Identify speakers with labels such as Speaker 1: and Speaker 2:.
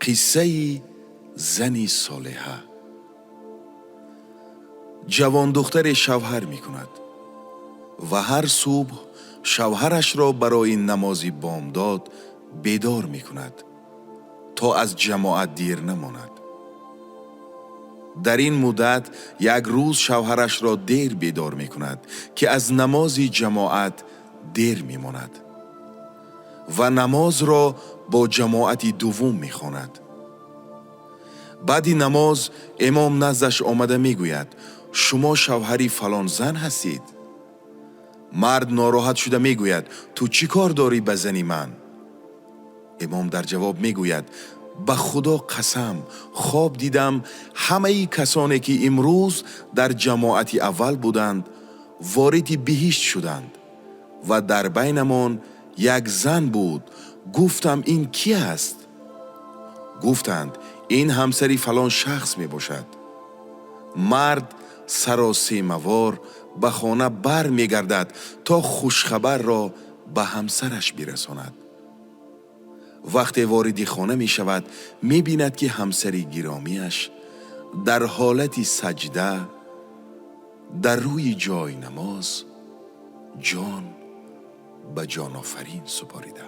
Speaker 1: Қиссаи зани солеҳа. Ҷавондухтаре шавҳар мекунад ва ҳар субҳ шавҳарашро барои намози бомдод бедор мекунад, то аз ҷамоат дер намонад. Дар ин муддат як рӯз шавҳарашро дер бедор мекунад, ки аз намози ҷамоат дер мемонад ва намозро бо ҷамоати дуввум мехонад. Баъди намоз имом наздаш омада мегӯяд: «Шумо шавҳари фалон зан ҳастед?» Мард нороҳат шуда мегӯяд: «Ту чӣ кор дорӣ ба зани ман?» Имом дар ҷавоб мегӯяд: «Ба Худо қасам, хоб дидам, ҳамаи касоне, ки имрӯз дар ҷамоати аввал буданд, вориди биҳишт шуданд ва дар байнамон як зан буд. Гуфтам: ин кӣ аст? Гуфтанд: ин ҳамсари фалон шахс мебошад». Мард саросемавор ба хона бар мегардад, то хушхабарро ба ҳамсараш бирасонад. Вақте вориди хона мешавад, мебинад, ки ҳамсари гиромиаш дар ҳолати саҷда дар рӯи ҷойнамоз ҷон ба ҷонофарин супорида.